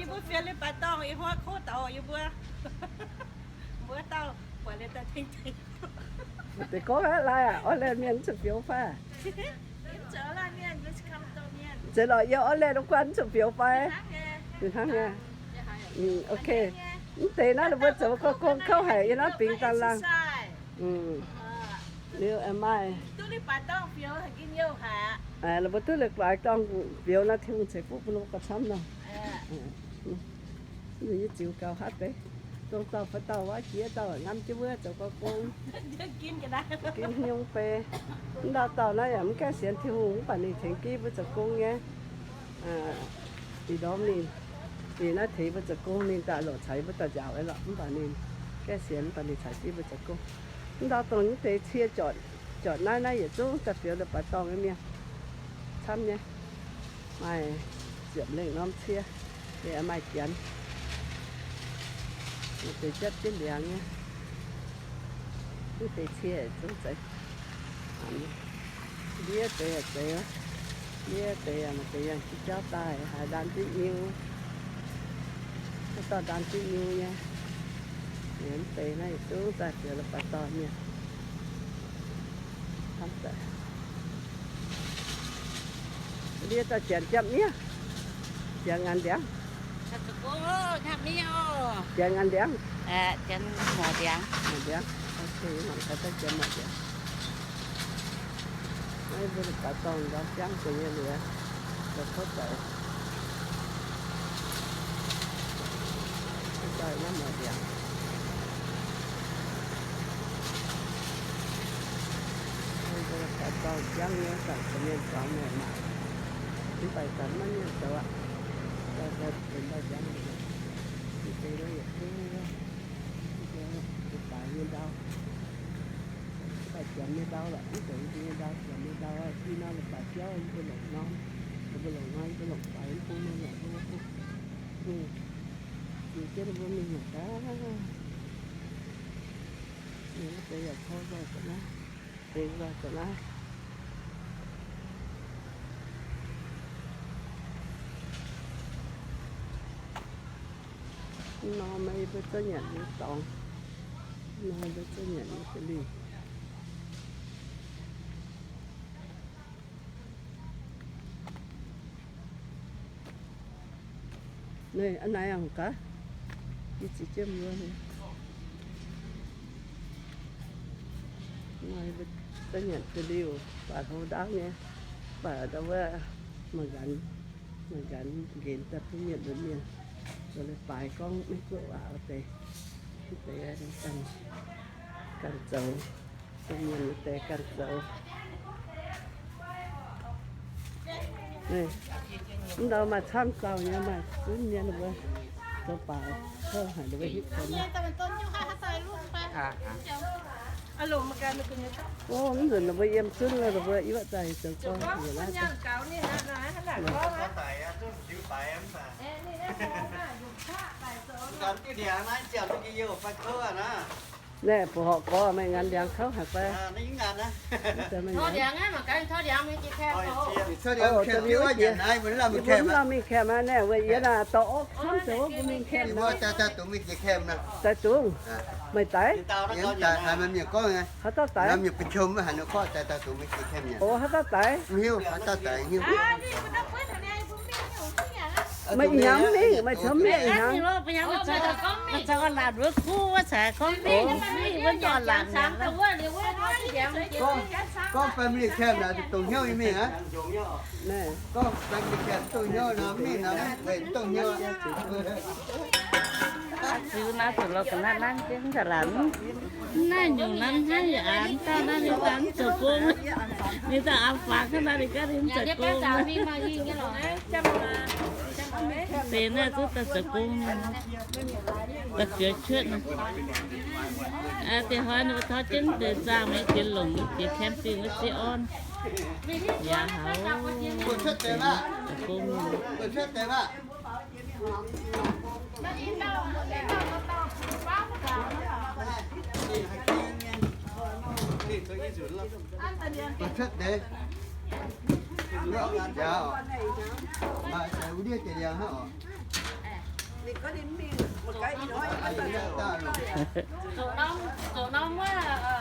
Mbuo fiou leiz-baaix dorngh, ih hnoi kov douz yie mbuo. Mbuo dauh buatc liuz daaih tengx tengx. Deix gorngv aqv, lai aqv, Auckland mienh mv zuqc fiou fai? Zeiz lorqc, yiem Auckland wuov guanh mv zuqc fiou fai? Hnangv nyei. Ok. Mv deix naaiv ninh mbuo zoux gong kouv haic, yiem naaiv bingx daaih laangh. Liuz maaih, ninh mbuo duqv leiz-baaix dorngh fiou nor, Tin-Hungh ceix fuqv bun ninh mbuo gauh camv nor. Yie ziux gauh haaix deix, dongh dauh fai dauh wuov jiex dauh nqamv jienv wuov zoux gong kouv. Ginv hnyouv bei. Mv dauh dauh naaiv yaac mv gaengh sienx Tin-Hungh, mv baac ninh tengx ginv mbuo zoux gong nyei. Ih ndorm ninh, ninh naaiv tengx mbuo zoux gong, ninh daaih longc caux mbuo daaih nziaauc lorqc, mv baac ninh gaengh sienx, mv baac ninh caux ginv mbuo zoux gong. Mv dauh dongh mv deix cie jorqc, jorqc naaiv, naaiv yietc zungv daaih fiou leiz-baaix dorngh nyei mienh camv nyei. Maaih ziepc lengh norm cie, maaih Janx, maaih deix jatv jienv ndiangx nyei. Mv deix cie zungv zeiz. Ndiev deix yaac zeiz, ndiev deix yaac maaih deix yangh jienv jauv daaih haaix ndaam diuv nyiu, haaix dauh ndaam diuv nyiu nyei. Mv deix naaiv yietc zungv daaih fiou leiz-baaix dorngh mienh. Ndiev dauh Janx jatv miev, Janx ngaanc ndiangx. Janx ngaanc ndiangx. Janx mouc ndiangx. Ok, mangc gaax dauh Janx mouc ndiangx. Naaiv mbuo leiz-baaix dorngh ndorm jangv deix nyei liuz, zoux kouv douz. Naaiv mouc ndiangx. Mbuo leiz-baaix dorngh jangv nyei, zanc zuqc mienh zuangx maengc maah. Mv baac zanc maiv mienh zoux aqv. Mv deix naaiv yietc zungv wuov, mv deix leiz-baaix nyei ndau. Mv baac Janx nyei ndau lorqc, mv deix nyei ndau, Janx nyei ndau, ih hnoi leiz-baaix biauv yie mbuo longc norm, yie mbuo longc norm, yie mbuo longc faix mv bung nor longc mbuo bung. Jiex jienv mbuo mingh hnyangx gaax. Mv deix yaac tov nzoih ga'naaiv, deix nzoih ga'naaiv. Nor meih mbuo zungv nyanc nyei dorngx. Nor mbuo zungv nyanc nyei ga'lih. Naaiv a'hneiv gaax, yie ziux jienv mbuo. Naaiv mbuo zungv nyanc ga'lih, baac hlo ndaauv nyei, baac ndau wuov maaih nqanx, maaih nqanx nqenx daaih bun mienh, bun mienh zoux leiz-baaix gorngv Meiv Guoqv waac wuov deix, wuov deix ganh zoux, bun mienh wuov deix ganh zoux. Mv ndau maaih camv dauh nyei, maaih zunv nyei, ninh mbuo zoux baac kouv haic, ninh mbuo hitv Mv nzunc ninh mbuo yiem zunv lo, ninh mbuo yuoqv daaih zoux gorngv nzunc naaiv. Naaiv bu horqc gorx meih ngaanc ndiangx kouv haic fai? Mbuo mv nor mingh camp aqv, naaiv weic yie naaic dorh orqv camv zoux mbuo mingh camp nor. Daaih dungz. Meih daic? Haaix dauh daic? O, haaix dauh daic? Meih ih hnyangx mv mingh, meih caux mienh ih hnyangx. Gorngv family camp naaic dongh hnyouv nyei mingh aqv. Gorngv family camp dongh hnyouv nor, mingh nor, weic dongh hnyouv. Ziux naaiv zuqc lorz ga'naaiv nanv jienv taux laatc. Naaiv nyungc nanv hnangv yaac aqc, dauh naaiv ninh daaih mv zoux gong. Ninh daaih aqc faaux hnangv naaiv, ninh gaav ninh mv zoux gong. Deix naaiv duqv daaih zoux gong, daaih juoz cuotv. Deix hnoi ninh mbuo tov jienv deix zaangh mingh jiex longc, jiex camping wuov zieqv orn. Yaac hauv zoux gong. Maaih deix ndiev deix liangx hnangv oc. Zoux norm, zoux norm wuov,